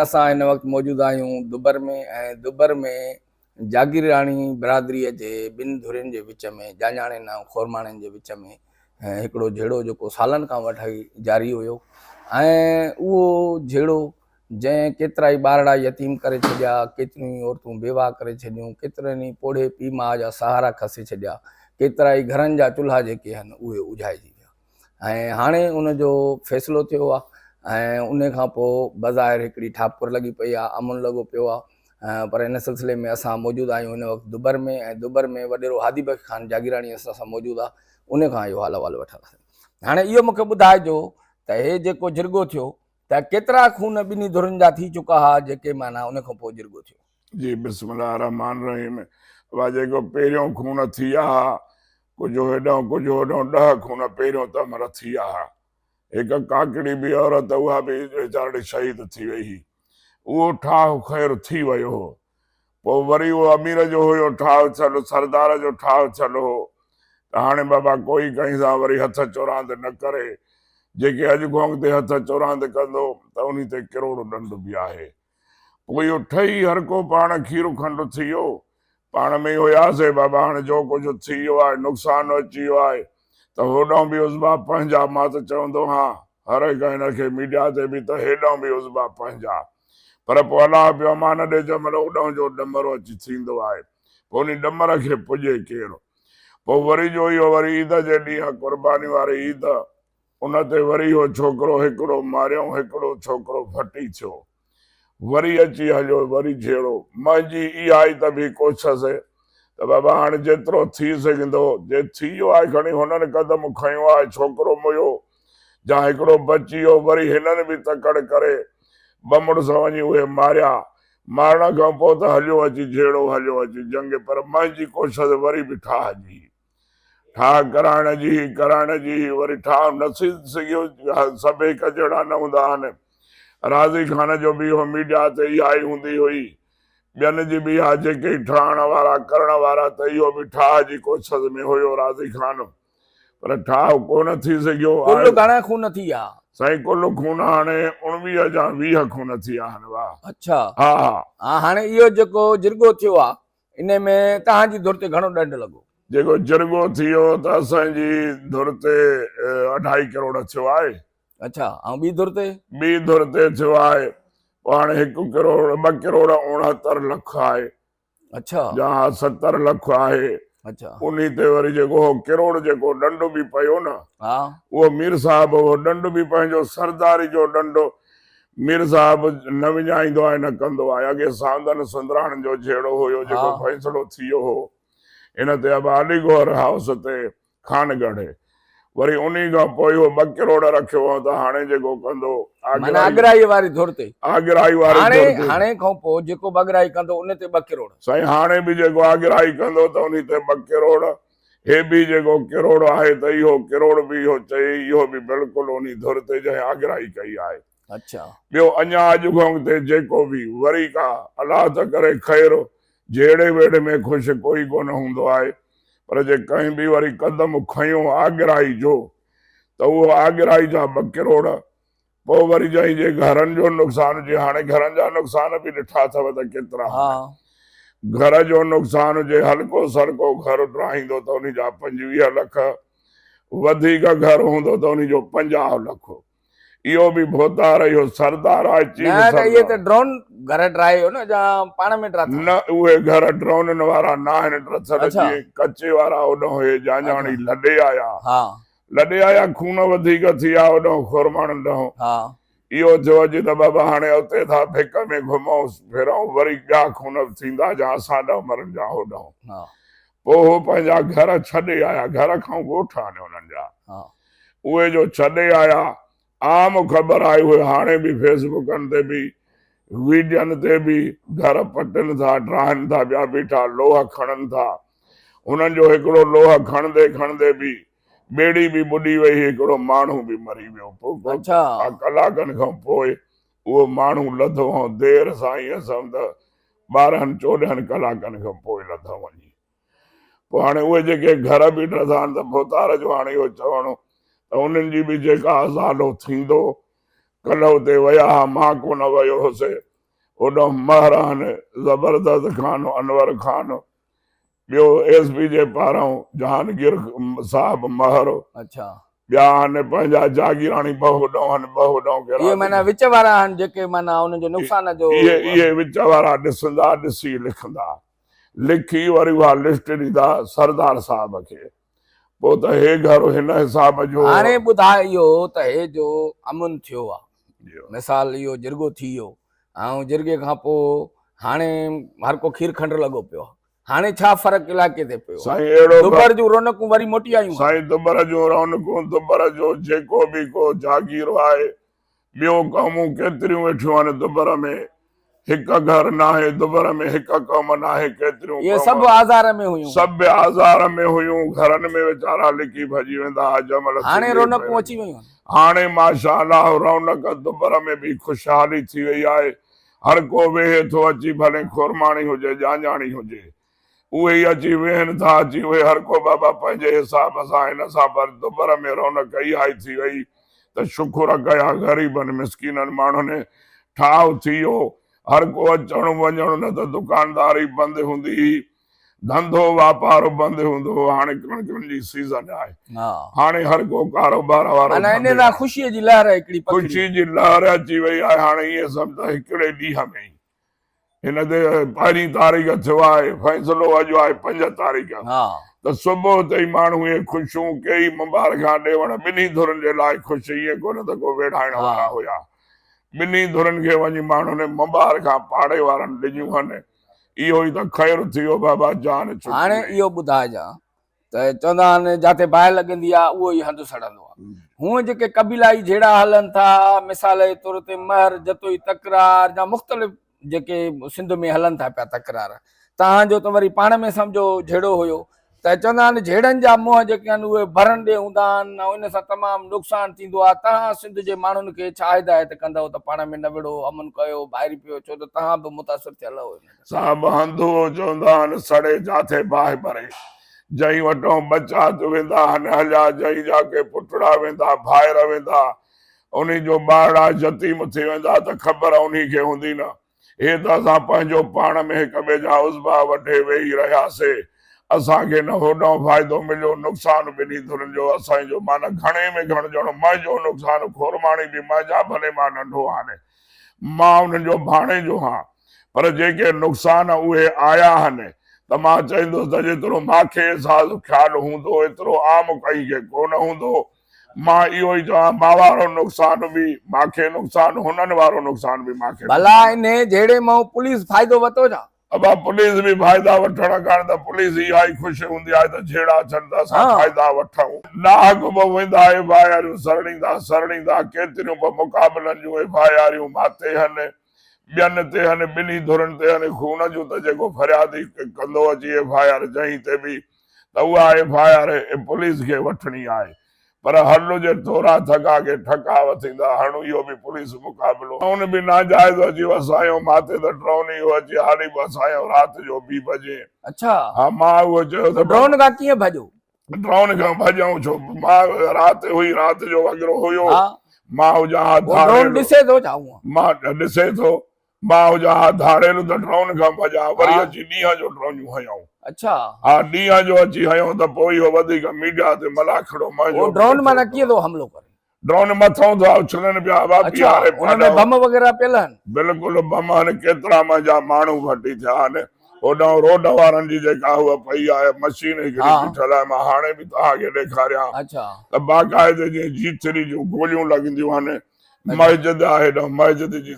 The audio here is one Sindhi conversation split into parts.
اسان هن وقت موجود آهيون دبر ۾ ۽ دبر ۾ جاگيراڻي برادريء جي ٻن ڌرين جي وچ ۾ ڄاڃاڻين ۽ خورماڻين جي وچ ۾ هڪڙو جهيڙو جيڪو سالن کان وٺي جاري هيو ۽ اهو جهيڙو جنهن ڪيترائي ٻارڙا يتيم ڪري ڇڏيا، ڪيتريون ئي عورتون بيواهه ڪري ڇڏيون، ڪيترن ئي پوڙهي پيء ماء جا سهارا کسي ڇڏيا، ڪيترائي گهرن جا چلها جيڪي آهن اهي اجهائجي ويا. ۽ هاڻي ان جو فيصلو ٿيو آهي ۽ ان کان پوء بظاهر هڪڙي ٺاپر لڳي پئي آهي امن لڳو پيو آهي پر ان سلسلي ۾ اسان موجود آهيون هن وقت دبر ۾ ۽ دبر ۾ وڏيرو هادي بخش خان جاگيراڻي اسان سان موجود آهي ان کان اهو حال احوال وٺنداسين هاڻي اهو مونکي ٻڌائجو ته هي جيڪو جرڳو ٿيو ته ڪيترا خون ٻنهي ڌرين جا ٿي چڪا ها جيڪي معنيٰ ان کان پوء جرڳو ٿيو. جي بسم الله الرحمٰن الرحيم وا جيڪو پهريون خون ٿي آ ڪجهه هيڏانهن ڪجهه هوڏانهن ڏهه خون پهريون ته امر ٿي آ هڪ ڪاڪڙي به عورت اها به ويچارڙي شهيد ٿي وئي هئي اهو ٺاهه خير ٿي ويو هو پوء وري اهو امير جو هيو ٺاهه ٿيل سردار جو ٺاهه ٿيل هو ته هاڻي بابا ڪوئي ڪنهن سان وري هٿ چوراند نه ڪري جيڪي اڄ گهونگ تي هٿ چوراند ڪندو ته انهي تي ڪروڙ ڏنڊ به آهي پوء اهو ٺهي هر ڪو پاڻ کير کنڊ ٿي ويو. پاڻ ۾ ئي هياسي بابا هاڻي جو ڪجهه ٿي ويو آهي، نقصان اچي ويو آهي ته هوڏانهن به عضبا پنهنجا، مان ته چوندو هان هر هڪ هن کي ميڊيا تي به ته هيڏانهن به عضبا پنهنجا. پر پوء الله پيو امان ڏي جنهن مهل اوڏانهن جو ڏمرو اچي ٿيندو آهي پوء انهي ڏمر کي پڄي ڪير. پوء وري جو اهو وري عيد جي ڏينهن قرباني واري عيد ان تي وري اهو ڇوڪرو هڪڙو ماريائون، هڪڙو ڇوڪرو ڦٽي ٿيو. وري اچي هليو، وري جهيڙو. منهنجي اها ئي ته به ڪوشش ته بابا هاڻي جيترو ٿي سگهندو، جي ٿي ويو آهي کڻي هنن قدم کنيو آهي، ڇوڪرو ميو جا هڪڙو بچي ويو، وري هنن به تڪڙ ڪري ٻه مڙس وڃي اهي ماريا. مارڻ کان پوء ته هليو اچي جهيڙو، هليو اچي جنگ، پر منهنجي ڪوشش وري به ٺاهه جي هئي. ٺاهه ڪرائڻ جي هئي، ڪرائڻ جي هئي، وري ٺاهه نه ٿي سگهيو، سڀ هڪ جهڙا نه هوندا آهن. راضي خان جو به اهو ميڊيا تي اها ئي هوندي هئي، ٻين جي به اها جيڪي ٺاهڻ وارا ڪرڻ وارا ته اهو به ٺاهه جي ڪوشش ۾ هيو راضي خان، پر ٺاهه ڪو نه ٿي سگهيو. ڪل گهڻا خون ٿي ويا؟ سائين ڪل خون هاڻي 19 جا 20 خون ٿي ويا آهن. واهه. اڇا. ها ها. ها هاڻي اهو جيڪو جرڳو ٿيو آهي انهي ۾ توهان جي ڌر تي گهڻو ڏنڊ لڳو؟ جيڪو جرڳو ٿيو ته اسان جي ڌر تي اڍائي ڪروڙ ٿيو آهي. اڇا ۽ ٻي ڌر تي؟ ٻي ڌر تي ٿيو آهي پوء هاڻي هڪ ڪروڙ ٻه ڪروڙ 69 لک آهي. اڇا. جا 70 لک آهي. اڇا. انهي تي وري جيڪو هو ڪروڙ جيڪو ڏنڊ به پيو نه. ها. اهو مير صاحب اهو ڏنڊ به پنهنجو سرداري جو ڏنڊ مير صاحب نه وڃائيندو آهي نه ڪندو آهي. اڳي ساندن سندراڻن جو جهيڙو هيو جيڪو فيصلو ٿي ويو هو ان تي ابا علي گوهر هائوس تي خان ڳڙهي وري انهي کان پوء اهو ٻه ڪروڙ رکيو هو ته هاڻي جيڪو ڪندو معنيٰ اڳرائي واري ڌر تي اڳرائي واري ڌر تي هاڻي کان پوء جيڪو به اڳرائي ڪندو ان تي ٻه ڪروڙ. سائين هاڻي به جيڪو اڳرائي ڪندو ته انهي تي ٻه ڪروڙ هي به جيڪو ڪروڙ آهي ته اهو ڪروڙ به اهو چئي اهو به بلڪل انهي ڌر تي جنهن اڳرائي ڪئي آهي. اڇا. ٻيو اڃا اڄ کان اڳتي جيڪو به وري ڪا الله ته ڪري خير جهيڙي ويڙهه ۾ خوش ڪوئي ڪونه هوندو آهي پر جي ڪنهن به وري قدم کنيو آڳرائي جو ته اهو آڳرائي جا ٻه ڪروڙ پوء وري جنهن جي گهرن جو نقصان هجي، هاڻي گهرن جا نقصان به ڏٺا اٿو ته ڪيترا آهن. گهر جو نقصان هجي، هلڪو سلڪو گهر ڊاهيندو ته انهي جا 25 لک، وڌيڪ گهر هوندو ته انهي جو 50 لک. اهو به ڀوتار، اهو سردار آهي، چيف نه ته اهي سردار. ته ڊرون گهر ڊاهيو نه جا پاڻ ۾ ڊاٿا. نه اهي گهر ڊرونن وارا ناهن ڊٿل، جيئن ڪچي وارا اوڏانهن هي جانجاڻي لڏي آيا. لڏي آيا، خون وڌيڪ ٿي ويا اوڏانهن خورماڻن ڏانهن. اهو ٿيو اڄ ته بابا هاڻي اتي ٿا ڀڪ ۾ گهمون ڦرون، وري ٻيا خون به ٿيندا جا اسان ڏانهن مرن جا هوڏانهن. پوء هو پنهنجا گهر ڇڏي آيا، گهر کان ڳوٺ آهن انهن جا، اهي جو ڇڏي آيا، عام خبر آهي اهي هاڻي به فيس بڪن تي به ويڊين تي به گهر پٽن ٿا، ڊاهن ٿا پيا بيٺا، لوهه کڻن ٿا. هنن جو هڪڙو لوهه کڻندي کڻندي به ٻيڙي به ٻڏي وئي، هڪڙو ماڻهو به مري ويو. پوء ڪلاڪن کان پوء اهو ماڻهو لڌو ۽ دير سان ائين سمجهه ته 12 14 ڪلاڪن کان پوء لڌو وڃي. پوء هاڻي اهي جيڪي گهر به ڊٿا آهن ته ڀوتار جو هاڻي اهو چوڻ هو ته انهن جي به جيڪا ازالو ٿيندو. ڪلهه اتي ويا ها، مان ڪونه ويو هوس. هوڏانهن مهران زبردست خان انور خان ٻيو ايس پي جي پاران جهانگير صاحب مهر. اڇا. ٻيا آهن پنهنجا جاگيراڻي ٻه هوڏانهن آهن ٻه هوڏانهن ڪهڙا. اهي معنيٰ وچ وارا آهن جيڪي معنيٰ انهن جو نقصان جو. اهي اهي وچ وارا ڏسندا ڏسي لکندا لکي وري اها لسٽ ڏيندا سردار صاحب کي پوء ته هي گهر هن حساب جو. هاڻي ٻڌاء اهو ته هي جو امن ٿيو آ مثال اهو جرڳو ٿي ويو ۽ جرڳي کان پوء هاڻي هر ڪو کير کنڊ لڳو پيو آ هاڻي ڇا فرق علائقي تي پيو آ؟ سائين اهڙو دبر جون رونقون وري موٽي آيون آهن. سائين دبر جون رونقون دبر جو جيڪو به ڪو جاگير آهي ٻيو قومون ڪيتريون ويٺيون آهن دبر ۾ هڪ گهر ناهي دبر ۾ هڪ قوم ناهي ڪيتريون اهي سڀ آزار ۾ هيون. سڀ آزار ۾ هيون گهرن ۾ ويچارا لڪي ڀڄي ويندا ها جنهن مهل هاڻي رونقون اچي ويون آهن. هاڻي ماشاء الله رونق دبر ۾ به خوشحالي ٿي وئي آهي هر ڪو ويهي ٿو اچي ڀلي کورماڻي هجي ڄاڃاڻي هجي اهي ئي اچي ويهن ٿا اچي اهي هر ڪو بابا پنهنجي حساب سان هن سان پر دبر ۾ رونق اها ئي ٿي وئي ته شڪر ڪيا غريبن مسڪينن ماڻهن ٺاهه ٿي ويو هر ڪو اچڻ وڃڻ نه ته دڪانداري بند هوندي هئي ڌنڌو واپار بند هوندو هو هاڻي ڪڻڪن جي سيزن آهي هاڻي هر ڪو ڪاروبار وارو معنيٰ انهي سان خوشي جي لهر هڪڙي پکڙي خوشي جي لهر اچي وئي آهي هاڻي ائين سمجھ ته هڪڙي ڏينهن ۾ ئي هن تي پهرين تاريخ ٿيو آهي فيصلو اڄ آهي 5 تاريخ ته صبح تي ئي ماڻهو اهي خوشيون ڪيئي مبارڪان ڏيوڻ ٻنهي ڌرين جي لاء خوش ائين ڪونه ته ڪو ويڙهائڻ وارا هيا ٻنهي ڌرين کي وڃي ماڻهن مبارڪان پاڙي وارن ڏنيون هن اهو ئي ته خير ٿيو بابا جان ڇٽي هاڻي وئي. اهو ٻڌائجان ته چوندا آهن جاتي باهه لڳندي آهي اهو ئي هنڌ سڙندو آهي. هونء جيڪي قبيلائي جهيڙا هلن ٿا مثال جي طور تي مهر جتوئي تڪرار يا مختلف جيڪي سنڌ ۾ هلن ٿا پيا تڪرار تهان جو ته وري پاڻ ۾ سمجهو جهيڙو هيو ته چوندا آهن جهيڙن جا منهن جيڪي آهن اهي ڀرن ڏي هوندا آهن ۽ ان سان تمام نقصان ٿيندو آهي توهان سنڌ جي ماڻهن کي ڇا هدايت ڪندؤ ته پاڻ ۾ نه وڙهو امن ڪيو ڀائري پيو ڇو ته توهان به متاثر ٿيل آهيو ان کان. صاحب هندو چوندا آهن سڙي جاٿي باهه ٻري جئين وٽئون ٻچا ويندا هن هليا جئين جا ڪي پٽڙا ويندا ڀائر ويندا انهي جو ٻارڙا يتيم ٿي ويندا ته خبر انهي کي هوندي نه هي ته اسان پنهنجو پاڻ ۾ هڪ ٻئي جا عضوا وڍي ويهي رهياسي. اسان کي نه هوڏانهن فائدو مليو، نقصان ٻنهي ڌرين جو، اسان جو معنيٰ گهڻي ۾ گهڻ ڄڻو منهنجو نقصان، کورماڻي به منهنجا ڀلي مان ننڍو هان، مان انهن جو ڀاڻيجو هان، پر جيڪي نقصان اهي آيا هن ته مان چئيندس ته جيترو ماکي احساس خيال هوندو ايترو عام ڪنهن کي ڪونه هوندو. مان اهو ئي چوان مان وارو نقصان به مان کي نقصان هنن وارو نقصان به مان کي ڀلا انهي جهيڙي مان پوليس فائدو ورتو ڇا؟ ابا پوليس به فائدا وٺڻ ڪاڻ ته پوليس اها ئي خوش هوندي آهي ته جهيڙا ٿين ته اسان فائدا وٺون. ناحق به ويندا ايف I آريون سرڙيندا سرڙيندا ڪيتريون به مقابلن جون ايف I آريون ماتي هن ٻين تي هن ٻنهي ڌرين تي هن خون جون ته جيڪو فريادي ڪندو اچي ايف I R جنهن تي به ته اها ايف I R police کي وٺڻي آهي پر هل جي ٿورا ٿڪا کي ٺڪاء ٿيندا هڻ اهو به پوليس مقابلو ان به ناجائز اچي وسايو ماتي ته ڊرون اهو اچي هالي وسايو رات جو ٻي بجي. اڇا ها مان اهو چيو ته ڊرون کان ڪيئن ڀڄو؟ ڊرون کان ڀڄون ڇو مان رات هئي رات جو وڳرو هيو مان هجان ها ڌاڙيل ڊرون ڏسي ٿو ڇا هونء؟ مان ڏسي ٿو مان هجان ها ڌاڙيل ته ڊرون کان ڀڄان وري اچي ڏينهن جو ڊرونيون هنيائون. اڇا. ها ڏينهن جو اچي هنيائون ته پوء اهو وڌيڪ ميڊيا تي ملاکڙو منهنجو به ڊرون معنيٰ ڪيئن ٿو حملو ڪري؟ ڊرون مٿئون ٿا اڇلن پيا هوا بيهاري اڇا ان ۾ بم وغيره پيل آهن؟ بلڪل بم آهن ڪيترا منهنجا ماڻهو ڦٽي ٿيا آهن هوڏانهن روڊ وارن جي جيڪا هوء پئي آهي مشين هڪڙي بيٺل آهي مان هاڻي به توهان کي ڏيکاريان ته باقاعدي جيئن جي ٿري جون گوليون لڳنديون آهن مسجد آهي نه مسجد جي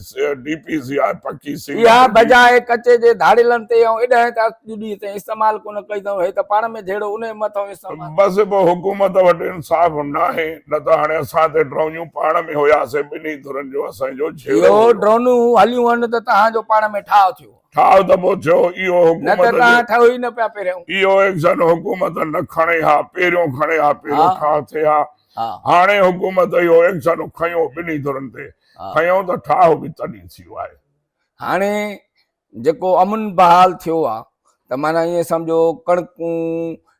ڊي پي سي آهي پڪي سيمينٽ اها جي. بجاء ڪچي جي ڌاڙيلن تي ۽ اڏهين ته اڄ ڏينهن تائين استعمال ڪونه ڪئي اٿئون هي ته پاڻ ۾ جهيڙو انهي مٿئون استعمال. بس پوء حڪومت وٽ انصاف ناهي نه ته هاڻي اسان تي ڊرونيون پاڻ ۾ هياسي ٻنهي ڌرين جو اسان جو جهيڙو اهو هيو. ڊرونون هليون هن ته تهان جو پاڻ ۾ ٺاهه ٿيو. ٺاهه ته پوء ٿيو اهو نه ته حڪومت جو. تهان ٺهيو ئي نه پيا پهريون. اهو ايڪشن حڪومت نه کڻي ها پهريون کڻي ها پهريون ٺاهه ٿئي ها. هاڻي حڪومت اهو ايڪشن کنيو ٻنهي ڌرين تي کنيو ته ٺاهه به تڏهن ٿيو آهي. هاڻي جيڪو امن بحال ٿيو آ ته معنيٰ ائين سمجهو ڪڻڪون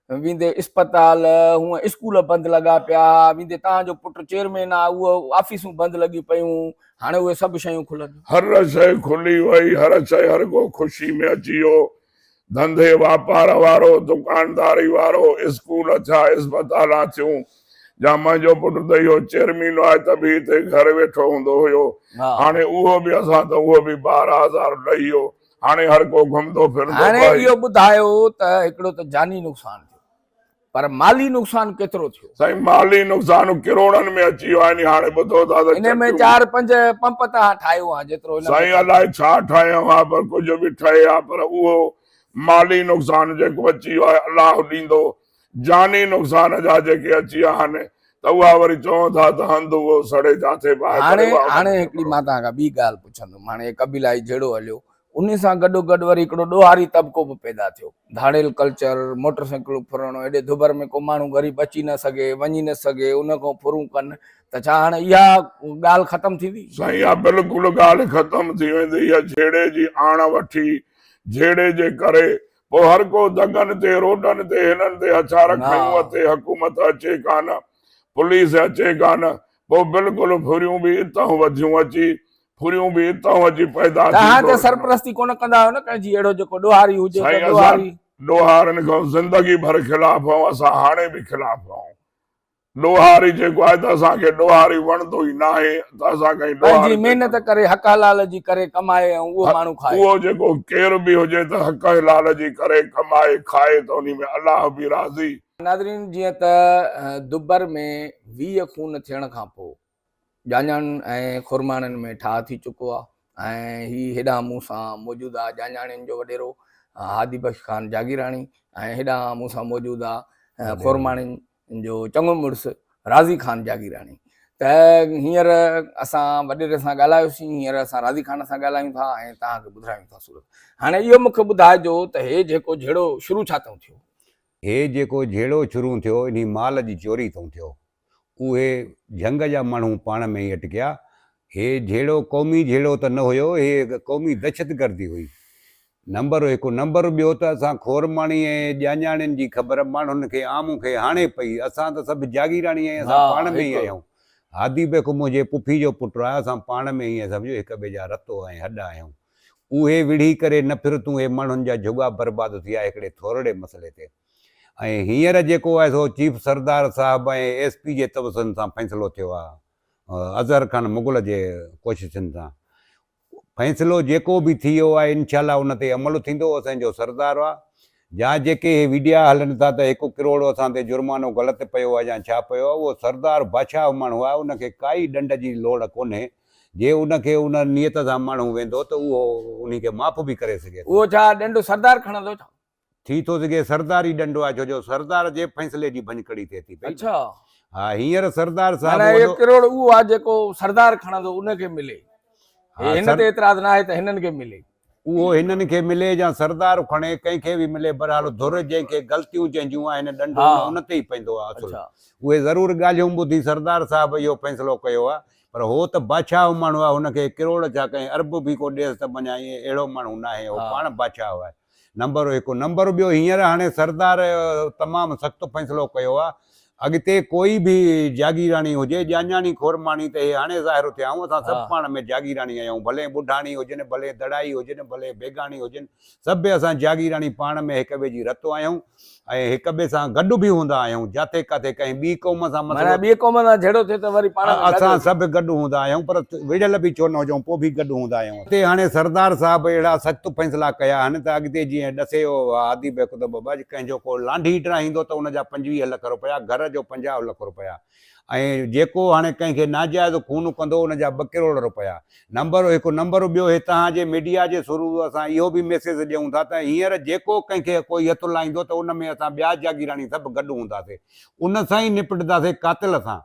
ويندي اسپتال، هونء اسڪول بند لڳا پيا، ويندي توهان جو پٽ چيئرمين آ اهو آفيسون بند لڳيون پيون، هاڻي اهي سڀ شيون کلنديون. هر شيء کلي وئي، هر شيء هر ڪو خوشي ۾ اچي ويو، ڌنڌي واپار وارو، دڪانداري وارو، اسڪول ٿيا، اسپتالان ٿيون، جا منهنجو پٽ ته اهو چيئرمين آهي ته به هتي گهر ويٺو هوندو هيو، هاڻي اهو به اسان ته اهو به 12 هزار لهي ويو، هاڻي هر ڪو گهمندو ڦرندو هاڻي پئي. اهو ٻڌايو ته هڪڙو ته جاني نقصان ٿيو پر مالي نقصان ڪيترو ٿيو؟ سائين مالي نقصان ڪروڙن ۾ اچي ويو آهي ني هاڻي ٻڌو ٿا ته ان ۾ چڪيون. چار پنج پمپ توهان ٺاهيو ها جيترو ان ۾ سائين الائي ڇا ٺاهيون ها پر ڪجهه به ٺهي ها پر اهو مالي نقصان جيڪو اچي ويو آهي الله ڏيندو جاني نقصان جا جيڪي اچي ويا آهن ته اها وري چون ٿا ته هنڌ اهو سڙي جاٿي باهه هاڻي ڪري اها هاڻي انهن کي هڪڙي خبر مان توهان کان ٻي ڳالهه پڇندم هاڻي هي قبيلائي جهيڙو هليو انهي سان گڏو گڏ وري هڪڙو ڏوهاري طبقو به پيدا ٿيو ڌاڙيل ڪلچر موٽر سائيڪلون ڦرڻ هيڏي ڌوٻر ۾ ڪو ماڻهو غريب اچي نه سگهي وڃي نه سگهي ان کان ڦرون ڪن ته ڇا هاڻي اها ڳالهه ختم ٿيندي؟ سائين اها بلڪل ڳالهه ختم ٿي ويندي اها جهيڙي جي آڻ وٺي جهيڙي جي ڪري پوء هر ڪو دڳن تي، روڊن تي هنن تي هٿيار کنيون اٿي، حڪومت اچي ڪانه، پوليس اچي ڪانه، پوء بلڪل ڦريون به اتهون وڌيون اچي، ڦريون به اتهون اچي پيدا ٿي توهان ته ٿورڙيون. سرپرستي ڪونه ڪندا آهيو نه ڪنهن جي اهڙو جيڪو ڏوهاري هجي ته سائين اسان ڏوهاري. ڏوهارين کان زندگي ڀر خلاف آهيون، اسان هاڻي به خلاف آهيون. ڏوهاري جيڪو آهي ته اسان کي ڏوهاري وڻندو ئي ناهي ته اسان ڪنهن پنهنجي ڏوهاري تي محنت ڪري حق حلال جي ڪري ڪمائي ۽ اهو ماڻهو کائي. اهو جيڪو ڪير به هجي ته حق حلال جي ڪري ڪمائي کائي ته انهي ۾ الله به راضي. ناظرين جيئن ته دبر ۾ 20 خون ٿيڻ کان پوء ڄاڃاڻن ۽ خورماڻين ۾ ٺاهه ٿي چڪو آ ۽ هي هيڏانهن مون سان موجود آ ڄاڃاڻين جو وڏيرو هادي بخش خان جاگيراڻي ۽ هيڏانهن مون سان موجود آ خورماڻين جو چڱو مڙس راضي خان جاگيراڻي ته هينئر اسان وڏيري سان ڳالهايوسين هينئر اسان راضي خان سان ڳالهايون ٿا ۽ توهان کي ٻڌايون ٿا صورت هاڻي اهو مونکي ٻڌائجو ته هي جيڪو جهيڙو شروع ڇا تئون ٿيو؟ هي جيڪو جهيڙو شروع ٿيو انهي مال جي چوري تئون ٿيو. اهي جهنگ جا ماڻهو پاڻ ۾ ئي اٽڪيا. هي جهيڙو قومي جهيڙو ته نه هيو، هي قومي دهشتگردي هئي. نمبر هڪ. نمبر ٻيو ته اسان کورماڻي ۽ ڄاڃاڻين جي خبر ماڻهن کي عام کي هاڻي پئي. اسان ته سڀ جاگيراڻي ۽ اسان پاڻ ۾ ئي آهيون. هادي بيگ منهنجي پڦي جو پٽ آهي، اسان پاڻ ۾ ائين سمجهو هڪ ٻئي جا رتو ۽ هڏ آهيون. اهي وڙهي ڪري نفرتون اهي ماڻهن جا جهڳا برباد ٿي ويا هڪڙي ٿورڙي مسئلي تي. ۽ هينئر جيڪو آهي سو چيف سردار صاحب ۽ ايس پي جي توسن سان فيصلو ٿيو آهي اظهر خان مغل جي ڪوششن سان فيصلو جيڪو به ٿي ويو آهي انشاء الله ان تي عمل ٿيندو اسان جو سردار آهي جا جيڪي هي ويڊيا هلن ٿا ته هڪ ڪروڙ اسان تي جرمانو غلط پيو آهي يا ڇا پيو آهي اهو سردار بادشاهه ماڻهو آهي ان کي ڪائي ڏنڊ جي لوڙ ڪونهي جي ان کي ان نيت سان ماڻهو ويندو ته اهو انهي کي معاف به ڪري سگهي ٿو. اهو ڇا ڏنڊ سردار کڻندو ڇا؟ ٿي ٿو سگهي سرداري ڏنڊو آهي ڇو جو سردار جي فيصلي جي ڀڃڪڙي ٿئي ٿي پئي اڇا ها هينئر سردار صاحب معنيٰ هڪ ڪروڙ اهو آهي جيڪو سردار کڻندو ان کي ملي ها هن تي اعتراض نه آهي ته هنن کي ملي اهو هنن کي ملي يا سردار کڻي ڪنهن کي به ملي بهرحال ڌر جنهن کي غلطيون جنهن جون آهن ڏنڊو ان تي ئي پوندو آهي اصل اهي ضرور ڳالهيون ٻڌي سردار صاحب اهو فيصلو ڪيو آهي پر هو ته بادشاهه ماڻهو آهي هن کي ڪروڙ ڇا ڪنهن ارب به ڪو ڏيس ته مڃان اهڙو ماڻهو ناهي هو پاڻ بادشاهه آهي نمبر هڪ نمبر ٻيو هينئر هاڻي سردار تمام سخت فيصلو ڪيو آ اڳتي ڪوئي به جاگيراڻي هجي ڄاڃاڻي کورماڻي ته هي هاڻي ظاهر ٿيا آهيون اسان سڀ پاڻ ۾ جاگيراڻي آهيون ڀلي ٻڍاڻي هجن ڀلي دڙائي هجن ڀلي بيگاڻي هجن سڀ اسان جاگيراڻي پاڻ ۾ هڪ ٻئي جي رت آهيون ۽ هڪ ٻئي سان گڏ به هوندا آهيون، جاٿي ڪاٿي ڪنهن ٻي قوم سان مسئلو. معنيٰ ٻي قوم سان جهيڙو ٿئي ته وري پاڻ ۾ گڏ اسان سڀ گڏ هوندا آهيون پر وڙهيل به ڇو نه هجون پوء به گڏ هوندا آهيون. اتي هاڻي سردار صاحب اهڙا سخت فيصلا ڪيا آهن ته اڳتي جيئن ڏسي اهو هادي بيگ ته بابا ڪنهن جو ڪو لانڍي ڊاهيندو ته ان جا 25 لک رپيا، گهر جو 50 لک رپيا ۽ جيڪو هاڻي ڪنهن کي ناجائز خون ڪندو ان جا ٻه ڪروڙ رپيا. نمبر هڪ نمبر ٻيو هي توهان جي ميڊيا جي ٿرو اسان اهو به ميسيج ڏيون ٿا ته هينئر جيڪو ڪنهن کي ڪوئي هٿ لائيندو ته ان ۾ اسان ٻيا جاگيراڻي سڀ گڏ هونداسي ان سان ئي نپٽنداسي قاتل سان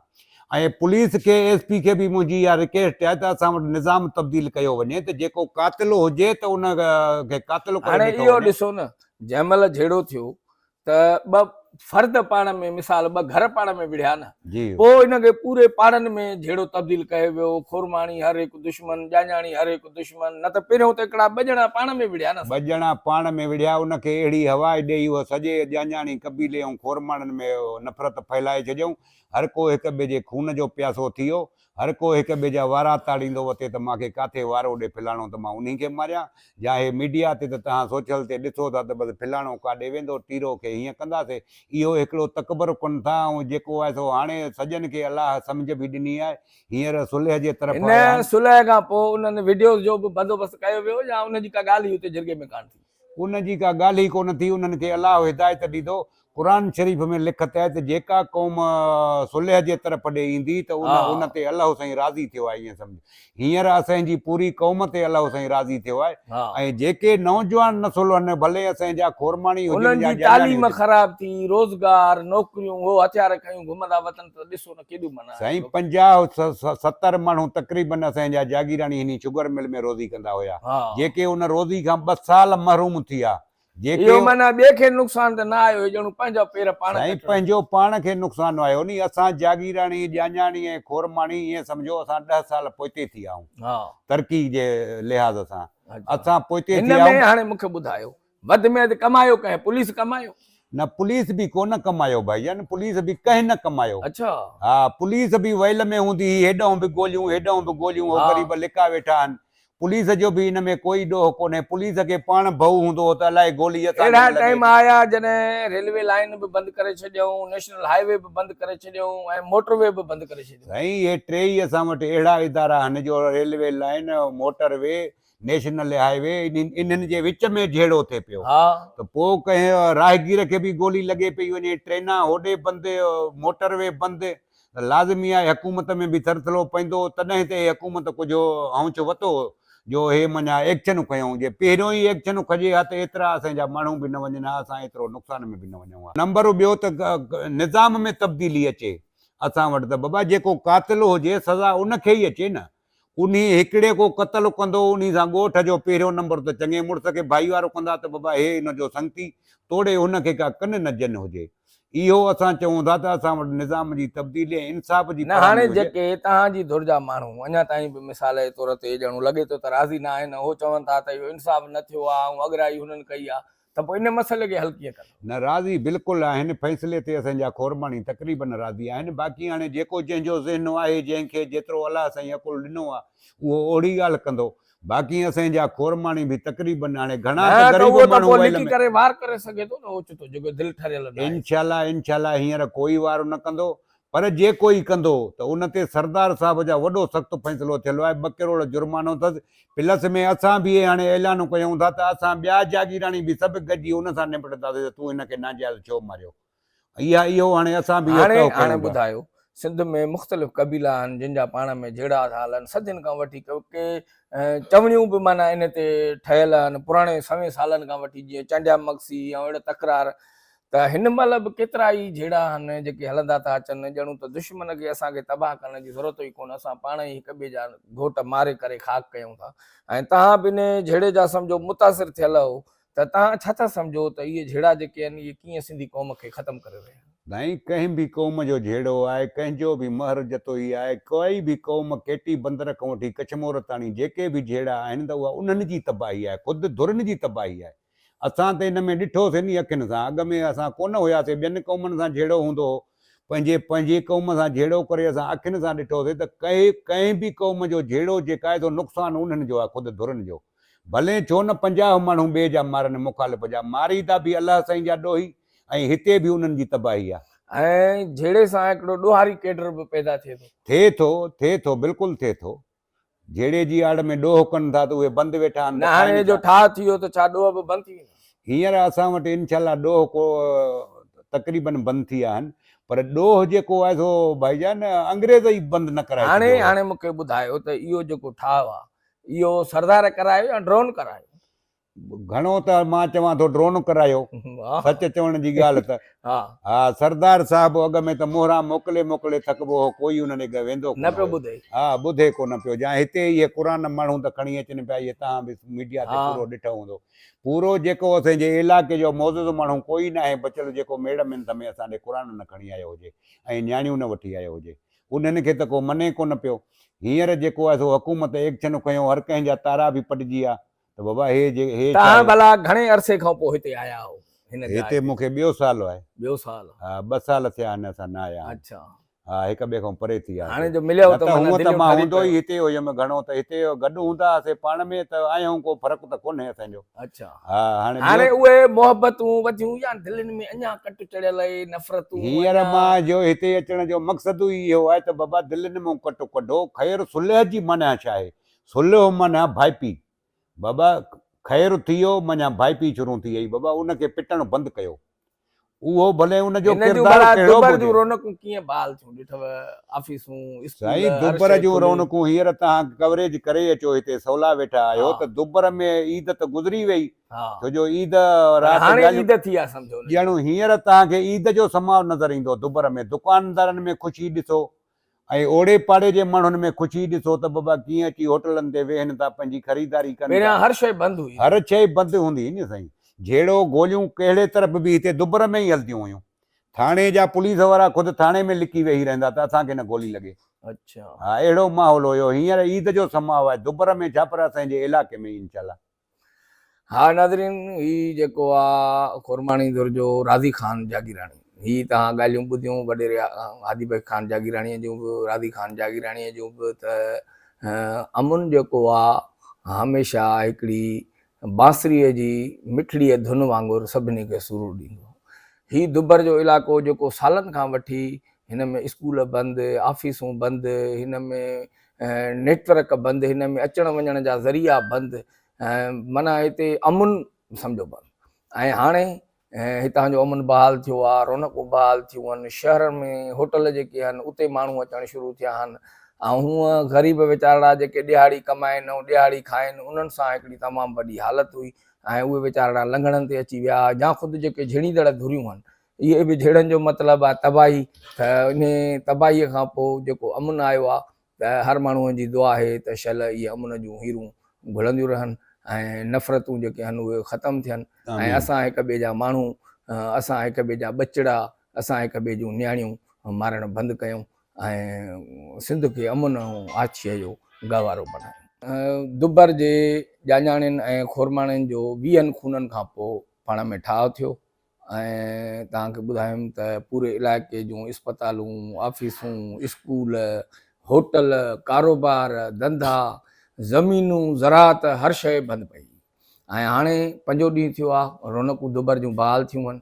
۽ پوليس کي ايس پي کي به منهنجي اها رڪيسٽ آهي ته اسان وٽ نظام تبديل ڪيو وڃي ته جيڪو قاتل هجي ته ان کي قاتل ڪري هاڻي ڏٺو اهو وڃي. ڏسو نه جنهن مهل جهيڙو ٿيو ته ٻه فرد پاڻ ۾ مثال ٻه گهر پاڻ ۾ وڙهيا نه جي پوء ان کي پوري پاڙن ۾ جهيڙو تبديل ڪيو ويو، کورماڻي هر هڪ دشمن، ڄاڃاڻي هر هڪ دشمن، نه ته پهريون ته هڪڙا ٻه ڄڻا پاڻ ۾ وڙهيا نه. ٻه ڄڻا پاڻ ۾ وڙهيا، ان کي اهڙي هوا ڏيئي اهو سڄي ڄاڃاڻي قبيلي ۽ کورماڻن ۾ نفرت ڦهلائي ڇڏيائون، هر ڪو هڪ ٻئي جي خون جو پياسو ٿي ويو، هر ڪو هڪ ٻئي جا وارا تاڙيندو وتي ته مان کي ڪاٿي وارو ڏي فلاڻو ته مان انهي کي ماريان يا هي ميڊيا تي ته تهان سوشل تي ڏسو ٿا ته بس فلاڻو ڪاڏي ويندو ٽيرو کي هيئن ڪنداسي اهو هڪڙو تڪبر ڪن ٿا ۽ جيڪو آهي سو هاڻي سڄن کي الله سمجهه به ڏني آهي هينئر صلح جي طرف آيا هن آهن. صلح کان پوء انهن وڊيوز جو به بندوبست ڪيو ويو يا ان جي ڪا ڳالهه ئي اتي جرڳي ۾ ڪانه ٿي؟ ان جي ڪا ڳالهه ئي ڪونه ٿي، انهن کي الله هدايت ڏيندو. قرآن شريف ۾ لکت آهي ته جيڪا قوم صلح جي طرف ڏي ايندي ته ان ان تي الله سائين راضي ٿيو آهي ائين سمجهه هينئر اسين جي پوري قوم تي الله سائين راضي ٿيو آهي ۽ جيڪي نوجوان نسل آهن ڀلي اسين جا کورماڻي هجن انهن يا جي ڄاڃاڻي تعليم هجن. خراب ٿي، روزگار، نوڪريون، هو هٿيار کنيون گهمندا وتن ته ڏسو نه ڪيڏو معنيٰ سائين هڪڙو. 50 70 ماڻهو تقريبن اسين جا جاگيراڻي هني شگر مل ۾ روزي ڪندا هيا جيڪي ان روزي کان 2 سال محروم ٿي ويا جيڪي اهو معنيٰ ٻئي کي نقصان ته نه آيو هي ڄڻو پنهنجا پير پاڻ سائين ڪٽڻ. پنهنجو پاڻ کي نقصان آيو ني اسان جاگيراڻي ڄاڃاڻي ۽ کورماڻي ائين سمجهو اسان 10 سال پوئتي ٿي ويا آهيون ترقي جي لحاظ سان اسان پوئتي هن ٿي ويا ۾ آهيون. هاڻي مونکي ٻڌايو وڌ ۾ وڌ ڪمايو ڪنهن پوليس ڪمايو؟ نه پوليس به ڪونه ڪمايو ڀائي جان پوليس به ڪنهن نه ڪمايو. اڇا. ها پوليس به ويل ۾ هوندي هئي هيڏانهن به گوليون هيڏانهن به گوليون هو غريب لڪا ويٺا آهن پوليس جو به ان ۾ ڪوئي ڏوهه ڪونهي، پوليس کي پاڻ ڀؤ هوندو هو ته الائي گولي اسان کي اهڙا نه لڳي. ٽائيم آيا جڏهن ريلوي لائين به بند ڪري ڇڏيائون، نيشنل هاء وي به بند ڪري ڇڏيائون ۽ موٽر وي به بند ڪري ڇڏيائون. سائين اهي ٽيئي اسان وٽ اهڙا ادارا آهن جو railway line, motorway, national highway انهن جي وچ ۾ جهيڙو ٿئي پيو ته پوء ڪنهن راهگير کي به گولي لڳي پئي وڃي، ٽرينا هوڏي بند، موٽر وي بند، ته لازمي آهي حڪومت ۾ به ٿرٿلو پوندو تڏهن ته هي حڪومت ڪجهه هونچ وتو جو هي مڃا ايڪشن کنيائون جي پهريون ئي ايڪشن کڄي ها ته ايترا اسان جا ماڻهو به نه وڃن ها اسان ايترو نقصان ۾ به نه وڃون ها. نمبر ٻيو ته نظام ۾ تبديلي اچي اسان وٽ ته بابا جيڪو قاتل هجي سزا ان کي ئي اچي نه انهي هڪڙي ڪو قتل ڪندو انهي سان ڳوٺ جو پهريون نمبر ته چڱي مڙس کي ڀائيوارو ڪندا ته بابا هي ان جو سنگتي توڙي هن کي ڪا ڪن نه جن هجي. اهو اسان چئون ٿا ته اسان وٽ نظام جي تبديلي ۽ انصاف جي نه هاڻي فراهمي هجي. جيڪي توهان جي ڌر جا ماڻهو اڃا تائين به مثال جي طور تي ڄڻو لڳي ٿو ته راضي نه آهن هو چون ٿا ته اهو انصاف نه ٿيو آهي ۽ اڳرائي هنن ڪئي آهي ته پوء ان مسئلي کي حل ڪيئن ڪندو؟ نه راضي بلڪل آهن، فيصلي تي اسان جا کورماڻي تقريبن راضي آهن، باقي هاڻي جيڪو جنهن جو ذهن آهي، جنهن کي جيترو الله سائين عقل ڏنو آهي، اهو اوهڙي ڳالهه ڪندو، باقي اسان جا کورماڻي به تقريبن هاڻي گهڻا ته نه ته غريب اهو ته ماڻهو پوء ويل لڪي ۾. ڪري وار ڪري سگهي ٿو نه اوچتو جيڪو دل ٺريل نه آهي. انشاء الله انشاء الله هينئر ڪوئي وار نه ڪندو، پر جي ڪوئي ڪندو ته ان تي سردار صاحب جا وڏو سخت فيصلو ٿيل آهي، 2 ڪروڙ جرمانو اٿس، پلس ۾ اسان به اهي هاڻي اعلان ڪيون ٿا ته اسان ٻيا جاگيراڻي به سڀ گڏجي ان سان نبٽنداسين ته تون هن کي ناجائز ڇو ماريو؟ اها اهو هاڻي اسان به اهو هاڻي طئه هاڻي ڪيون ٿا. ٻڌايو سنڌ ۾ مختلف قبيلا آهن جن جا پاڻ ۾ جهيڙا ٿا هلن صدين کان وٺي ڪي چوڻيون به معنيٰ ان تي ٺهيل آهن پراڻي سوين سالن کان وٺي جيئن چانڊيا مگسي ۽ اهڙا تڪرار ته هن مهل به ڪيترا ئي جهيڙا آهن جيڪي هلندا ٿا اچن، ڄڻو ته دشمن کي اسان کي تباهه ڪرڻ جي ضرورت ئي ڪونه، اسان پاڻ ئي هڪ ٻئي جا گهوٽ ماري ڪري خاڪ ڪيون ٿا ۽ توهان به انهي جهيڙي جا سمجهو متاثر ٿيل آهو ته توهان ڇا ٿا سمجهو ته اهي جهيڙا جيڪي آهن اهي ڪيئن سنڌي قوم کي ختم ڪري رهيا آهن؟ سائين ڪنهن به قوم جو جهيڙو آهي، ڪنهن جو به مهر جتوئي آهي، ڪائي به قوم ڪيٽي بندر کان وٺي ڪڇمور تاڻي جيڪي به جهيڙا آهن ته اها انهن جي تباهي آهي، خود ڌرين جي تباهي آهي. اسان ته ان ۾ ڏٺوسين ئي اکين سان، اڳ ۾ اسان ڪونه هياسين، ٻين قومن سان جهيڙو هوندو هو، پنهنجي پنهنجي قوم سان جهيڙو ڪري اسان اکين سان ڏٺوسين ته ڪنهن به قوم جو جهيڙو جيڪا آهي سو نقصان انهن جو آهي خود ڌرين جو، ڀلين ڇو نه 50 ماڻهو ٻئي جا مارن مخالف جا، ماري ٿا به الله سائين جا ڏوهي ۽ هتي به انهن جي تباهي آهي. ۽ جهيڙي سان هڪڙو ڏوهاري ڪيڊر به پيدا ٿئي ٿو. ٿئي ٿو، ٿئي ٿو، بلڪل ٿئي ٿو. جهيڙي جي آڙ ۾ ڏوهه ڪن ٿا ته اهي بند ويٺا آهن نه ته هاڻي کائين جو ڇا؟ ٺاهه ٿي ويو ته ڇا ڏوهه به بند ٿي ويندا؟ هينئر اسان وٽ انشاء الله ڏوهه ڪو تقريبن بند ٿي ويا آهن پر ڏوهه جيڪو آهي سو ڀائي جان انگريز ئي بند نه ڪرائي هاڻي ڇڏيو هو. هاڻي مون کي ٻڌايو ته اهو جيڪو ٺاهه آهي اهو سردار ڪرايو يا ڊرون ڪرايو؟ گهڻو ته مان چوان ٿو ڊرون ڪرايو. سچ چوڻ جي ڳالهه ته ها سردار صاحب اڳ ۾ ته مهران موڪلي موڪلي ٿڪبو هو ڪوئي انهن ڏي ويندو ڪونه پيو ٻڌي. ها ٻڌي ڪونه پيو جا هتي اهي قرآن ماڻهو ته کڻي اچن پيا اهي توهان به ميڊيا تي پورو ڏٺو هوندو پورو جيڪو اسان جي علائقي جو معزز ماڻهو ڪوئي ناهي بچيل جيڪو ميڙ منٿ ۾ اسان ڏي قرآن نه کڻي آيو هجي ۽ نياڻيون نه وٺي آيو هجي انهن کي ته ڪو مني ڪونه پيو هينئر جيڪو آهي سو حڪومت ايڪشن کنيو هر ڪنهن جا تارا به پٽجي ويا ته بابا هي جي هي ڇا توهان آهي؟ ڀلا گهڻي عرصي کان پوء هتي آيا آهو هن جاء هتي تي؟ مون کي ٻيو سال آهي. ٻيو سال. ها ٻه سال ٿيا آهن اسان نه آيا آهيون. اڇا. ها هڪ ٻئي کان پري ٿي هاڻي وياسين. جو مليو نه ته ته معنيٰ هونء ته دليون مان ٺري هوندو ئي پيون. هتي هيم گهڻو ته هتي گڏ هوندا هئاسين پاڻ ۾ ته آهيون ڪو فرق ته ڪونهي اسان جو. اڇا. ها هاڻي هاڻي ٻيو. اهي محبتون وڌيون يا دلين ۾ اڃا ڪٽ چڙهيل اهي نفرتون هينئر اڃا. مان جو هتي اچڻ جو مقصد ئي اهو آهي ته بابا دلين مان ڪٽ ڪڍو. خير صلح جي معنيٰ ڇا آهي؟ صلح معنيٰ ڀائپي. بابا خير ٿي ويو مڃان ڀائپي شروع ٿي وئي بابا ان کي پٽڻ بند ڪيو اهو ڀلي ان جو هن جون ڪردار ڀلا ڪهڙو به دبر جون هجي. رونقون ڪيئن بحال ٿيون ڏٺو آفيسون اسڪول سائين هر دبر شيء جون کلي. رونقون هينئر توهان ڪوريج ڪري اچو هتي سولا ويٺا آهيو ته دبر ۾ عيد ته گذري وئي ڇو جو عيد پر رات هاڻي ڳالهيون عيد ٿي آ سمجهو ان جي. ڄڻ هينئر توهان کي عيد جو سماء نظر ايندو دبر ۾ دڪاندارن ۾ خوشي ڏسو ۽ اوڙي پاڙي جي ماڻهن ۾ خوشي ڏسو ته بابا ڪيئن اچي هوٽلن تي ويهن ٿا پنهنجي خريداري ڪن ٿا. پهريان هر شيء بند هئي. هر شيء بند هوندي هئي نه سائين. جهيڙو گوليون ڪهڙي طرف به هتي دبر ۾ ئي هلديون هيون. ٿاڻي جا پوليس وارا خود ٿاڻي ۾ لڪي ويهي رهندا ته اسان کي نه گولي لڳي. اڇا. ها اهڙو ماحول هيو. هينئر عيد جو سماء آهي دبر ۾ ڇا پر اسان جي علائقي ۾ انشاء الله. ها ناظرين هي جيڪو آ خورماڻي ڌر جو راضي خان جاگيراڻي هي توهان ڳالهيون ٻڌيون وڏيري هادي بخش خان جاگيراڻي جون به راضي خان جاگيراڻي جون به ته امن جيڪو آ هميشه هڪڙي بانسريء جي مٺڙيء ڌن وانگر سڀني کي سرور ڏيندو هو. هي دبر جو علائقو جيڪو سالن کان وٺي هن ۾ اسڪول بند، آفيسون بند، هن ۾ نيٽ ورڪ بند، هن ۾ اچڻ وڃڻ جا ذريعا بند، معنيٰ هتي امن سمجهو بند ۽ هاڻي هتان جو امن بحال ٿيو آهي، رونقون بحال ٿيون آهن، شهرن ۾ هوٽل جيڪي آهن اتي ماڻهو اچڻ شروع ٿيا آهن ۽ هونء غريب ويچارڙا جيڪي ڏهاڙي ڪمائين ۽ ڏهاڙي کائين انهن سان هڪڙي تمام وڏي حالت هئي ۽ اهي ويچارڙا لنگهڻن تي اچي ويا يا خود جيڪي جهيڙيندڙ ڌريون آهن اهي به جهيڙن جو مطلب آهي تباهي ته انهي تباهي کان پوء جيڪو امن آيو آهي ته هر ماڻهوء جي دعا آهي ته شل اهي امن جون هيرون گهلنديون رهن ۽ نفرتون جيڪي آهن اهي ختم ٿين ۽ اسان هڪ ٻئي جا ماڻهو، اسان هڪ ٻئي جا ٻچڙا، اسان هڪ ٻئي جون نياڻيون مارڻ بند ڪيون ۽ سنڌ کي امن ۽ آڇيء جو گهوارو بڻايون. دبر جي ڄاڃاڻين ۽ خورماڻين جو ويهن خونن کان پوء پاڻ ۾ ٺاهه ٿيو. ۽ توهان کي ٻڌايم ته پوري علائقي جون اسپتالون، آفيسون، اسڪول، هوٽل، ڪاروبار، ڌنڌا، زمينون، زراعت هر شيء بند پئي هئي ۽ هاڻي پنجون ڏينهن ٿيو آهي رونقون دبر جون بحال ٿيون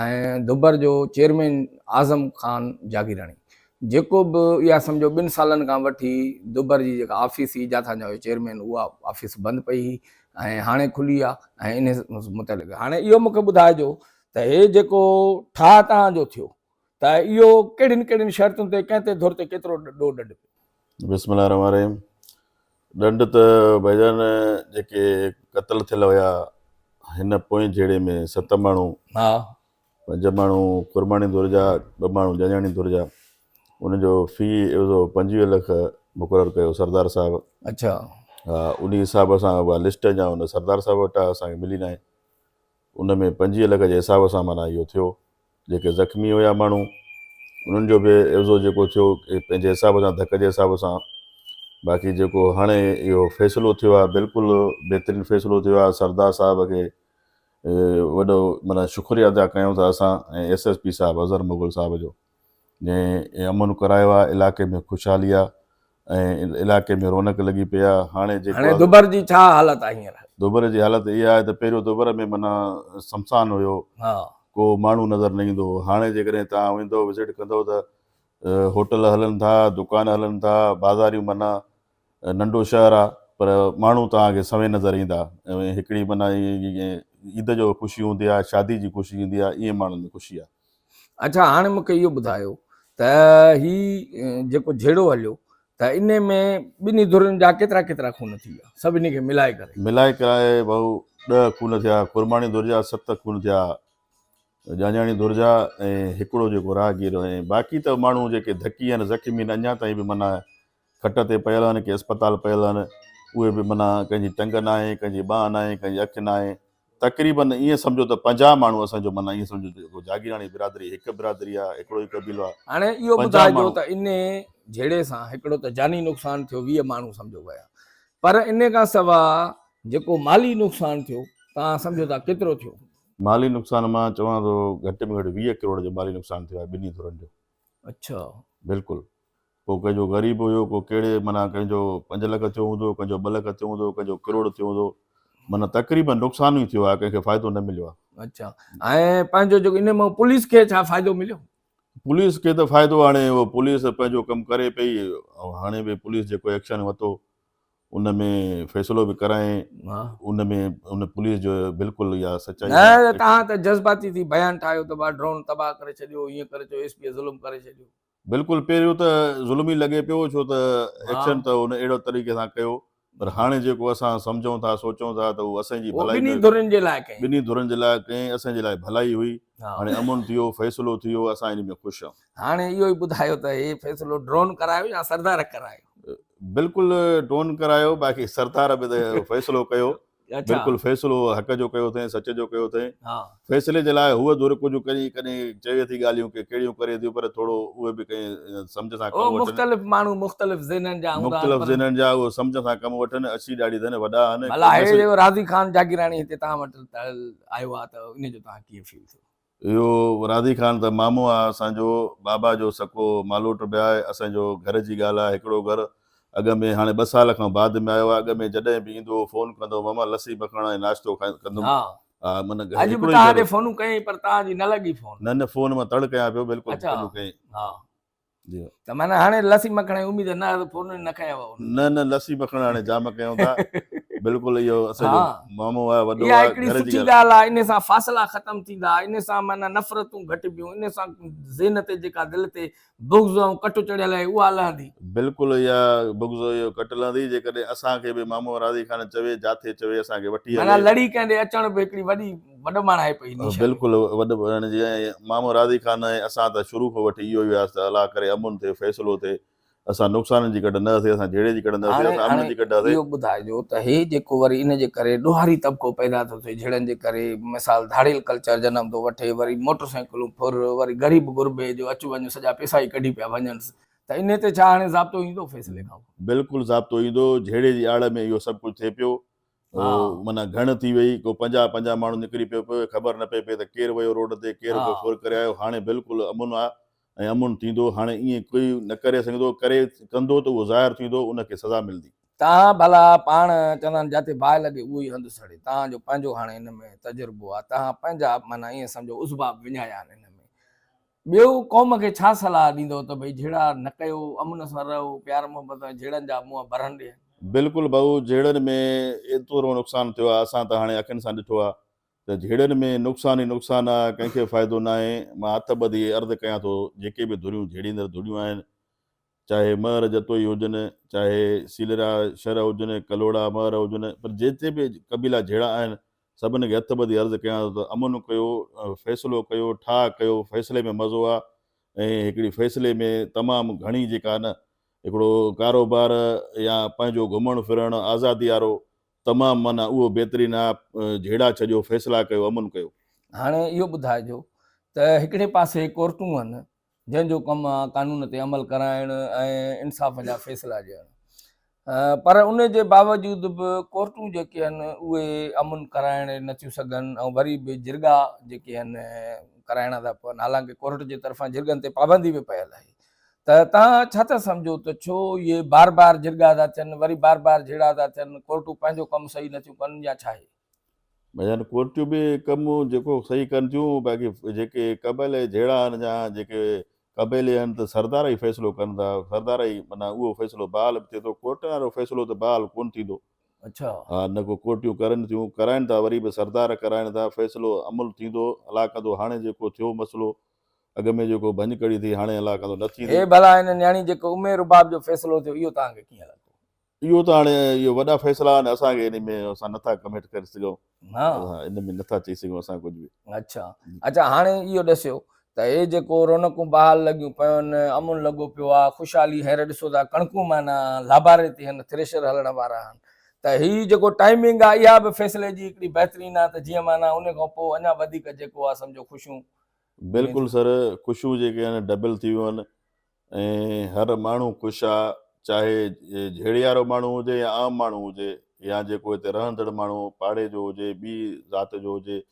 آهن ۽ دبر جو چيئرمين اعظم خان جاگيراڻي جيڪو به اها سمجهو ٻن سالن کان وٺي دبر جي جيڪا آفيس هئي جاٿان جا چيئرمين اها آفيس بند پئي هئي ۽ هاڻي کلي آ ۽ انهي متعلق هاڻي اهو مونکي ٻڌائجو ته هي جيڪو ٺاهه توهان جو ٿيو ته اهو ڪهڙين ڪهڙين شرطن تي ڪنهن تي ڌر تي ڪيترو ڏوهه ڏنڊ پيو؟ بسم الله الرحمٰن الرحيم ڏنڊ ته ڀائيجان جيڪي قتل ٿيل هيا هن پوئين جهيڙي ۾ ست ماڻهو ها پنج ماڻهو قرباني ڌر جا، ٻه ماڻهو ڄاڃاڻي ڌر جا. ان جو في عيوضو 25 لک مقرر ڪيو سردار صاحب. اڇا. ها انهي حساب سان اها لسٽ اڃا ان سردار صاحب وٽ آهي اسان کي ملي ناهي. ان ۾ 25 لک جي حساب سان معنيٰ اهو ٿيو. جيڪي زخمي هيا ماڻهو انهن جو به عيوضو جيڪو ٿيو پنهنجي حساب سان ڌڪ جي حساب سان باقي جيڪو هاڻي اهو فيصلو ٿيو آهي بلڪل بهترين فيصلو ٿيو آهي سردار صاحب کي وڏو معنيٰ شڪريه ادا ڪيون ٿا اسان ۽ ايس ايس پي صاحب اظهر مغل صاحب جو جنهن امن ڪرايو آهي علائقي ۾ خوشحالي آهي ۽ علائقي ۾ رونق لڳي پئي آهي هاڻي جيڪو هاڻي دبر جي ڇا حالت آهي هينئر؟ دبر جي حالت اها آهي ته پهريون دبر ۾ معنيٰ شمشان هيو ڪو ماڻهو نظر نه ايندو هو هاڻي جيڪڏهن توهان ويندو وزٽ ڪندو ته هوٽل هلن ٿا دڪان هلن ٿا بازاريون معنيٰ ننڍو شهر آ پر ماڻهو توهان کي سوين نظر ايندا ۽ هڪڙي معنيٰ عيد جو خوشي هوندي آ شادي جي خوشي هوندي آ ائين ماڻهن ۾ خوشي آ. اڇا هاڻي مونکي اهو ٻڌايو ته هي جيڪو جهيڙو هليو ته انهي ۾ ٻنهي ڌرين جا ڪيترا ڪيترا خون ٿي ويا سڀني کي ملائي ڪري؟ ملائي ڪري ڀائو ڏهه خون ٿيا، خرماڻي ڌر جا ست خون ٿيا، ڄاڃاڻي ڌر جا ۽ هڪڙو جيڪو راهگير ۽ باقي ته ماڻهو جيڪي ڌڪي آهن زخمي آهن اڃا تائين به معنيٰ کٽ تي پيل آهن ڪي اسپتال پيل آهن اهي به معنيٰ ڪنهن جي ٽنگ ناهي ڪنهن جي ٻانهن ناهي ڪنهن جي اک ناهي تقريبن ائين سمجهو ته 50 ماڻهو اسان جو معنيٰ ائين سمجهو جيڪو جاگيراڻي برادري هڪ برادري آهي هڪڙو ئي قبيلو آهي. هاڻي اهو 50 ٻڌائجو ماڻهو. ته انهي جهيڙي سان هڪڙو ته جاني نقصان ٿيو 20 ماڻهو سمجهو ويا پر انهي کان سوا جيڪو مالي نقصان ٿيو توهان سمجهو ٿا ڪيترو ٿيو؟ مالي نقصان مان چوان ٿو گهٽ ۾ گهٽ 20 ڪروڙ جو مالي نقصان ٿيو آهي ٻنهي ڌرن جو. اڇا. بلڪل ڪو ڪنهن جو غريب هيو ڪو ڪهڙي معنيٰ ڪنهن جو 5 لک ٿيو هوندو ڪنهن جو 2 لک ٿيو هوندو ڪنهن جو ڪروڙ ٿيو هوندو معنيٰ تقريبن نقصان ئي ٿيو آهي ڪنهن کي فائدو نه مليو آهي. اڇا ۽ پنهنجو جيڪو انهي مان پوليس کي ڇا فائدو مليو؟ پوليس کي ته فائدو هاڻي اهو پوليس پنهنجو ڪم ڪري پئي ۽ هاڻي به پوليس جيڪو ايڪشن ورتو ان ۾ فيصلو به ڪرائين ان ۾ ان پوليس جو بلڪل اها سچائي نه تهان ته جذباتي ٿي بيان ٺاهيو ته با ڊرون تباهه ڪري ڇڏيو ائين ڪري ڇڏيو ايس پي ظلم ڪري ڇڏيو. بلڪل پهريون ته ظلم ئي لڳي پيو ڇو ته ايڪشن ته ان اهڙو طريقي سان ڪيو پر هاڻي جيڪو اسان سمجهون ٿا سوچون ٿا ته اهو اسان جي ڀلائي ٻنهي ڌرين جي لاء ڪئين ٻنهي ڌرين جي لاء ڪئين اسان جي لاء ڀلائي هئي هاڻي امن ٿي ويو فيصلو ٿي ويو اسان ان ۾ خوش آهيون. هاڻي اهو ئي ٻڌايو ته هي فيصلو ڊرون ڪرايو يا سردار ڪرايو؟ بلڪل ڊون ڪرايو باقي سردار به ته فيصلو ڪيو بلڪل فيصلو حق جو ڪيو اٿئين سچ جو ڪيو اٿئين فيصلي جي لاء هوء ڌر ڪجهه ڪڏهن ڪڏهن چوي ٿي ڳالهيون ڪي ڪهڙيون ڪري ٿيون پر ٿورو اهي به ڪنهن سمجهه سان ڪم وٺن مختلف ماڻهو مختلف ذهنن جا هوندا مختلف ذهنن جا اهي سمجهه سان ڪم وٺن اڇي ڏاڙهي اٿن وڏا آهن ڀلا هي جيڪو راضي خان جاگيراڻي هتي توهان وٽ آيو آهي ته ان جو توهان ڪيئن فيل ٿيو؟ اهو راضي خان ته مامو آ اسان جو، بابا جو سڪو مالوٽ به آهي، اسان جو گهر جي ڳالهه آهي، هڪڙو گهر اڳ ۾ هاڻي ٻه سال کان بعد ۾ آيو آهي، اڳ ۾ جڏهن به ايندو هو فون ڪندو هو ماما لسي مکڻ ۽ ناشتو ڪندم ها ها من گهر اڄ به هڪڙو ئي توهان گهر ڏي فونون ڪيائين پر توهان جي نه لڳي فون. نه نه فون مان تڙ ڪيان پيو بلڪل اڇا فونون ڪيائين. ها جي ته معنيٰ هاڻي لسي مکڻ جي اميد نه آهي ته فون ئي نه کنيو آهي. نه نه لسي مکڻ هاڻي جام ڪيون ٿا بلڪل اهو اسان جو مامو آهي وڏو اها آهي هڪڙي گهر جي سٺي ڳالهه ڳالهه آهي ان سان فاصلا ختم ٿيندا ان سان معنيٰ نفرتون گهٽبيون ان سان ذهن تي جيڪا دل تي بغض ۽ ڪٽ چڙهيل آهي اها لهندي. بلڪل اها بغض اهو ڪٽ لهندي جيڪڏهن اسان کي به مامو راضي خان چوي جاٿي چوي اسان کي وٺي معنيٰ هلي. لڙي ڪنهن ڏي اچڻ به هڪڙي وڏي وڏ ماڻهائي پئي نشاني. بلڪل وڏ ماڻهائي جي ۽ مامو راضي خان ۽ اسان ته شروع کان وٺي اهو ئي هياسين ته الله ڪري امن ٿئي فيصلو ٿئي اسان نقصانن جي ڪڍ نه ٿئي اسان جهيڙي جي ڪڍ نه ٿئي هاڻي اسان امن هاڻي جي ڪڍ ٿئي. اهو ٻڌائجو ته هي جيڪو وري ان جي ڪري ڏوهاري طبقو پيدا ٿو ٿئي جهيڙن جي ڪري مثال ڌاڙيل ڪلچر جنم ٿو وٺي وري موٽر سائيڪلون ڦر وري غريب غربي جو اچ وڃ سڄا پيسا ئي ڪڍي پيا وڃنس ته انهي تي ڇا هاڻي ضابطو ايندو فيصلي کان پوء؟ بلڪل ضابطو ايندو جهيڙي جي آڙ ۾ اهو سڀ ڪجهه ٿئي پيو معنيٰ گهڻ ٿي وئي، ڪو 50 50 ماڻهو نڪري پيو پوء خبر نه پئي پئي ته ڪير ويو روڊ تي ڪير ڪو ڦر ڪري آيو، هاڻي بلڪل امن آ ۽ امن ٿيندو، هاڻي ائين ڪوئي نه ڪري سگهندو، ڪري ڪندو ته اهو ظاهر ٿيندو ان کي سزا ملندي. تان ڀلا پاڻ چوندا آهن جاتي باهه لڳي اهو ئي هنڌ سڙي، تان جو پنهنجو هاڻي ان ۾ تجربو آ، تان پنهنجا معنيٰ ائين سمجهو اسباب وڃايا آهن ان ۾، ٻيو قوم کي ڇا صلاح ڏيندؤ ته ڀئي جهيڙا نه ڪيو، امن سان رهو، پيار محبت ۽ جهيڙن جا منهن ڀرڻ ڏين. بلڪل ڀائو جهيڙن ۾ ايترو نقصان ٿيو آهي اسان ته هاڻي اکين سان ڏٺو آهي ته جهيڙن ۾ نقصان ئي نقصان آهي ڪنهن کي فائدو ناهي مان هٿ ٻڌي عرض ڪيان ٿو جيڪي به ڌريون جهيڙيندڙ ڌريون آهن چاهي مهر جتوئي هجن چاهي سيلرا شر هجن ڪلهوڙا مهر هجن پر جيتري به قبيلا جهيڙا آهن سڀن کي هٿ ٻڌي عرض ڪيان ٿو ته امن ڪيو، فيصلو ڪيو، ٺاهه ڪيو، فيصلي ۾ مزو آ ۽ هڪڙي فيصلي ۾ تمام گهڻي جيڪا نه هڪڙو ڪاروبار يا پنهنجو گهمڻ ڦرڻ آزادي وارو تمام معنيٰ اهو بهترين آ، جهيڙا ڇڏيو، فيصلا ڪيو، امن ڪيو. هاڻي اهو ٻڌائجو ته هڪڙي پاسي ڪورٽون آهن جنهن جو ڪم آ قانون تي عمل ڪرائڻ ۽ انصاف جا فيصلا ڏيڻ پر ان جي باوجود به ڪورٽون جيڪي آهن اهي امن ڪرائڻ نٿيون سگهن ۽ وري به جرڳا جيڪي آهن ڪرائڻا ٿا پون حالانڪه ڪورٽ جي طرفان جرڳن تي پابندي به پيل آهي ته تان ڇا ٿا سمجهو ته ڇو اهي بار بار جرڳا ٿا ٿين وري بار بار جهيڙا ٿا ٿين ڪورٽون پنهنجو ڪم صحيح نٿيون ڪن يا ڇا آهي؟ ڀائيجان ڪورٽيون به ڪم جيڪو صحيح ڪن ٿيون باقي جيڪي قبائلي جهيڙا آهن يا جيڪي قبيلي آهن ته سردار ئي فيصلو ڪن ٿا سردار ئي معنيٰ اهو فيصلو بحال به ٿئي ٿو ڪورٽن وارو فيصلو ته بحال ڪونه ٿيندو. اڇا. ها نه ڪو ڪورٽيون ڪرن ٿيون ڪرائن ٿا وري به سردار ڪرائن ٿا فيصلو عمل ٿيندو الله ڪندو هاڻي جيڪو ٿيو مسئلو اڳ ۾ جيڪو ڀڃ ڪڙي ٿي هاڻي الله ڪندو نه ٿيندي. هي ڀلا هن نياڻي جيڪو امي رباب جو فيصلو ٿيو اهو توهان کي ڪيئن لڳو؟ اهو ته هاڻي اهو وڏا فيصلا آهن اسان کي ان ۾ اسان نٿا ڪميٽ ڪري سگهون. ها. ان ۾ نٿا چئي سگهون اسان ڪجهه به. اڇا اڇا هاڻي اهو ڏسيو ته هي جيڪو رونقون بحال لڳيون پيون آهن، امن لڳو پيو آهي، خوشحالي هينئر ڏسو ٿا ڪڻڪون معنيٰ لاباري تي هن ٿريشر هلڻ وارا آهن ته هي جيڪو ٽائمنگ آهي اها به فيصلي جي هڪڙي بهترين آهي ته جيئن معنيٰ ان کان پوء اڃا وڌيڪ جيڪو آهي سمجهو خوشيون. بلڪل سر خوشيون جيڪي آهن ڊبل ٿي ويون آهن ۽ هر ماڻهو خوش آ چاهي جهيڙي وارو ماڻهو هجي يا عام ماڻهو هجي يا جيڪو هتي رهندڙ ماڻهو پاڙي جو هجي ٻي ذات جو هجي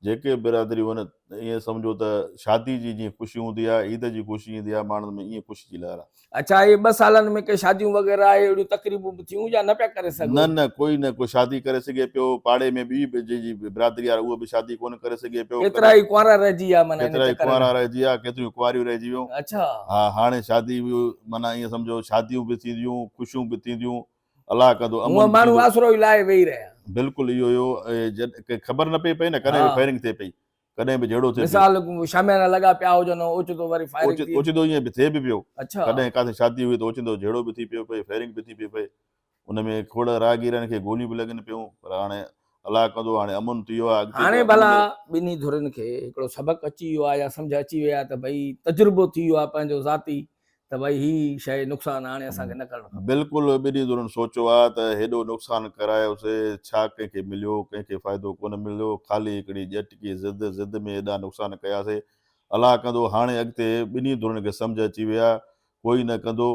جيڪي به برادريون آهن ائين سمجهو ته شادي جي جيئن خوشي هوندي آ عيد جي خوشي ايندي آ ماڻهن ۾ ائين خوشي جي لهر آ. اڇا اهي ٻه سالن ۾ ڪي شاديون وغيره اهي اهڙيون تقريبون به ٿيون يا نه پيا ڪري سگهو؟ نه نه ڪوئي نه ڪو شادي ڪري سگهي پيو پاڙي ۾ ٻي به جنهن جي برادري آ اهو به شادي ڪونه ڪري سگهي پيو ڪيترا ئي ڪنوارا رهجي ويا معنيٰ ان ڪيترا ئي چڪر ۾. ڪنوارا رهجي ويا ڪيتريون ڪنواريون رهجي ويون. اڇا. ها هاڻي شادي به معنيٰ ائين سمجهو شاديون به ٿينديون خوشيون به ٿينديون الله ڪندو امن هونء به ماڻهو ٿيندو. آسرو ئي لاهي ويهي رهيا. بلڪل اهو هيو جڏهن خبر نه پئي پئي نه ڪڏهن به فائرنگ ٿئي پئي ڪڏهن به جهيڙو ٿئي پيو. مثال شاميانا لڳا پيا هجن اوچتو وري فائرنگ ٿي. اوچتو ائين به ٿئي به پيو. اڇا. ڪڏهن ڪاٿي شادي هئي ته اوچتو جهيڙو به ٿي پيو پئي فائرنگ به ٿي پئي پئي ان ۾ کوڙ راهگيرن کي گوليون به لڳن پيون پر هاڻي الله ڪندو هاڻي امن ٿي ويو آهي اڳتي هاڻي به ڀلا امن ٻنهي ڌرين کي هڪڙو سبق اچي ويو آهي يا سمجهه اچي وئي آهي ته ڀئي تجربو ٿي ويو آهي پنهنجو ذاتي ته ڀئي هي شيء نقصان هاڻي اسان کي نه ڪرڻ کپي. بلڪل ٻنهي ڌرين سوچيو آهي ته هيڏو نقصان ڪرايوسي ڇا ڪنهن کي مليو ڪنهن کي فائدو ڪونه مليو خالي هڪڙي ڄٽڪي ضد ضد ۾ ايڏا نقصان ڪياسي الله ڪندو هاڻي اڳتي ٻنهي ڌرين کي سمجهه اچي وئي آهي ڪوئي نه ڪندو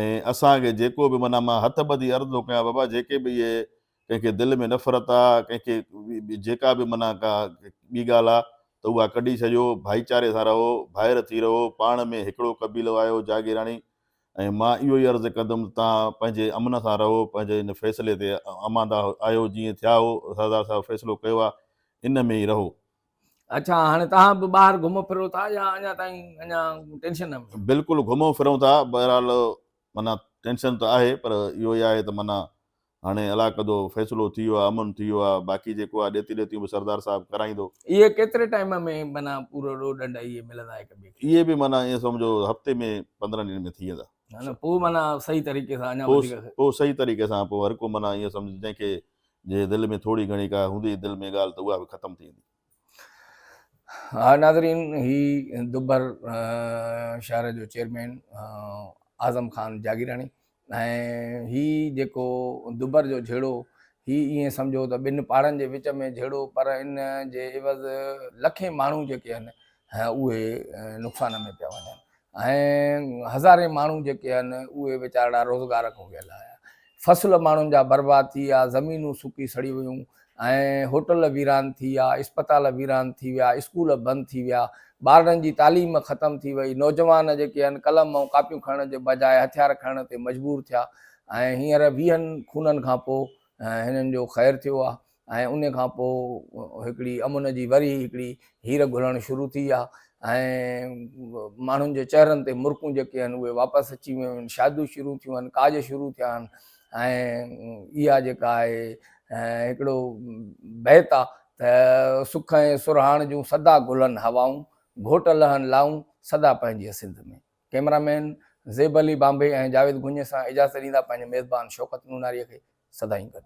۽ اسان کي جيڪو به معنيٰ مان هٿ ٻڌي عرض ٿو ڪيان بابا جيڪي به اهي ڪنهن کي دل ۾ نفرت آ ڪنهن کي جيڪا به معنيٰ ڪا ٻي ڳالهه آ ته اها ڪڍي ڇڏيو ڀائيچاري سان رهو ڀائر ٿي رهو پاڻ ۾ هڪڙو قبيلو آهيو جاگيراڻي ۽ مان اهو ئي عرض ڪندم ته توهان پنهنجي امن سان رهو پنهنجي ان فيصلي تي اماندا آهيو جيئن ٿيا هو سردار صاحب فيصلو ڪيو آ ان ۾ ئي رهو. اڇا هاڻي توهان به ٻاهر گهمو ڦرو ٿا يا اڃا تائين اڃا ٽينشن ۾؟ بلڪل گهمون ڦرون ٿا بهرحال معنيٰ ٽينشن ته آهي پر اهو ئي آهي ته معنيٰ هاڻي الله ڪندو فيصلو ٿي ويو آهي امن ٿي ويو آهي باقي جيڪو آهي ڏيتي ليتيون به سردار صاحب ڪرائيندو. اهي ڪيتري ٽائيم ۾ معنيٰ پورو ڏو ڏنڊ اهي ملندا هڪ ٻئي کي؟ اهي به معنيٰ ائين سمجهو هفتي ۾ 15 ڏينهن ۾ ٿي ويندا. نه نه پوء معنيٰ صحيح طريقي سان اڃا وڌيڪ. پوء صحيح طريقي سان پوء هر ڪو معنيٰ ائين سمجهه جنهن کي جي دل ۾ ٿوري گهڻي ڪا هوندي دل ۾ ڳالهه ته اها به ختم ٿي ويندي. ها ناظرين هي دبر شهر جو چيئرمين اعظم خان جاگيراڻي ۽ هي جيڪو دبر جو جهيڙو هي ائين سمجهو ته ٻن پاڙن جي وچ ۾ جهيڙو پر ان جي عوض لکين ماڻهو جيڪي آهن اهي نقصان ۾ پيا وڃن ۽ هزارين ماڻهو جيڪي آهن اهي ويچارڙا روزگار کان ويل آهيا. فصل ماڻهن جا برباد ٿي ويا، زمينون سڪي سڙي ويون ۽ هوٽل ويران ٿي ويا، اسپتال ويران ٿي ويا، اسڪول بند ٿي ويا، ٻارڙن جي تعليم ختم ٿي وئي، نوجوان جيڪي آهن قلم ۽ ڪاپيون کڻڻ جي بجاء هٿيار کڻڻ تي مجبور ٿيا ۽ هينئر ويهن خونن کان پوء هنن جو خير ٿيو آهي. ۽ ان کان پوء هڪڙي امن جي وري هڪڙي هير گهلڻ شروع ٿي آ ۽ ماڻهن جي چهرن تي مرڪون جيڪي آهن اهي واپس اچي ويون آهن، شاديون شروع ٿيون آهن، ڪاڄ شروع ٿيا آهن ۽ اها جيڪا آهي هڪڙو بيت آ ته سک ۽ سرهاڻ جون سدا گهلن هوائون، گهوٽ لهن لائون، سدا پنهنجيء سنڌ ۾. ڪئميرا مين زيب علي بانبي ۽ جاويد گهڃي سان اجازت ڏيندا پنهنجي ميزبان شوڪت نوناريء کي سدائين گڏ.